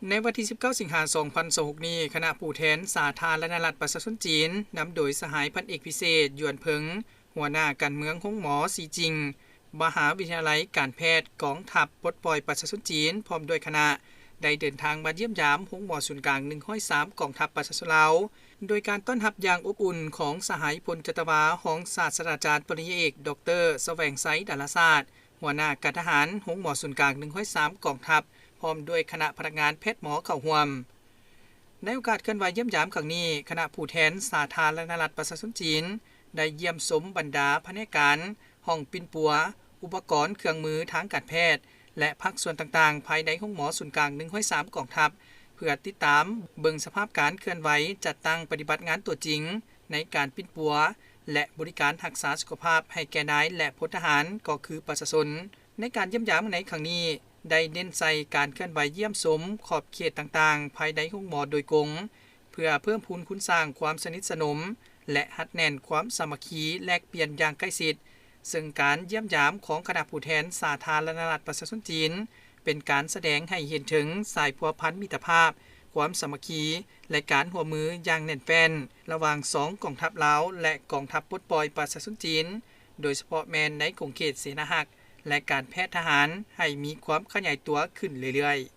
ໃນວັນທີສິບເກົ້າ ສິງຫາ ສອງພັນຊາວຫົກນີ້, ຄະນະຜູ້ແທນສາທາລະນະລັດປະຊາຊົນຈີນ ນຳໂດຍສະຫາຍພັນເອກພິເສດ ຢວນເພິງ ຫົວໜ້າການເມືອງໂຮງໝໍຊີຈິງ ມະຫາວິທະຍາໄລການແພດກອງທັບປົດປ່ອຍປະຊາຊົນຈີນ ພ້ອມດ້ວຍຄະນະ ໄດ້ເດີນທາງມາຢ້ຽມຢາມໂຮງໝໍສູນກາງໜຶ່ງຮ້ອຍສາມ ກອງທັບປະຊາຊົນລາວ ໂດຍການຕ້ອນຮັບຢ່າງອົບອຸ່ນຂອງສະຫາຍພົນຈັດຕະວາ ຮອງສາດສະດາຈານປະລິນຍາເອກ ດອກເຕີ ສະແຫວງໄຊ ດາລາສາດ ຫົວໜ້າການທະຫານໂຮງໝໍສູນກາງໜຶ່ງຮ້ອຍສາມ ກອງທັບ ພ້ອມດ້ວຍຄະນະພະນັກງານແພດໝໍເຂົ້າຮ່ວມ. ໃນໂອກາດເຄື່ອນໄຫວຢ້ຽມຢາມຄັ້ງນີ້, ຄະນະຜູ້ແທນສາທາລະນະລັດປະຊາຊົນຈີນ ໄດ້ຢ້ຽມຊົມບັນດາພະແນກການ, ຫ້ອງປິ່ນປົວ, ອຸປະກອນເຄື່ອງມືທາງການແພດ ແລະ ພາກສ່ວນຕ່າງໆ ພາຍໃນໂຮງໝໍສູນກາງໜຶ່ງຮ້ອຍສາມ ກອງທັບ ເພື່ອຕິດຕາມເບິ່ງສະພາບການເຄື່ອນໄຫວ ຈັດຕັ້ງປະຕິບັດງານຕົວຈິງ ໃນການປິ່ນປົວ ແລະ ບໍລິການຮັກສາສຸຂະພາບໃຫ້ແກ່ນາຍ ແລະ ພົນທະຫານ ກໍຄືປະຊາຊົນ. ໃນການຢ້ຽມຢາມໃນຄັ້ງນີ້ ໄດ້ເນັ້ນໃສ່ການເຄື່ອນໄຫວຢ້ຽມຊົມຂອບເຂດຕ່າງໆ ພາຍໃນໂຮງໝໍໂດຍກົງ ເພື່ອເພີ່ມພູນຄູນສ້າງຄວາມສະໜິດສະໜົມ ແລະ ຮັດແໜ້ນຄວາມສາມັກຄີແລກປ່ຽນຢ່າງໃກ້ຊິດ, ເຊິ່ງການຢ້ຽມຢາມຂອງຄະນະຜູ້ແທນສາທາລະນະລັດປະຊາຊົນຈີນ ເປັນການສະແດງໃຫ້ເຫັນເຖິງສາຍພົວພັນມິດຕະພາບ, ຄວາມສາມັກຄີ ແລະ ການຮ່ວມມືຢ່າງແໜ້ນແຟ້ນ ລະຫວ່າງສອງກອງທັບລາວ ແລະ ກອງທັບປົດປ່ອຍປະຊາຊົນຈີນ, ໂດຍສະເພາະແມ່ນໃນຂົງເຂດເສນາຮັກ ແລະ ການແພດທະຫານ ໃຫ້ມີຄວາມຂະຫຍາຍຕົວຂຶ້ນເລື້ອຍໆ.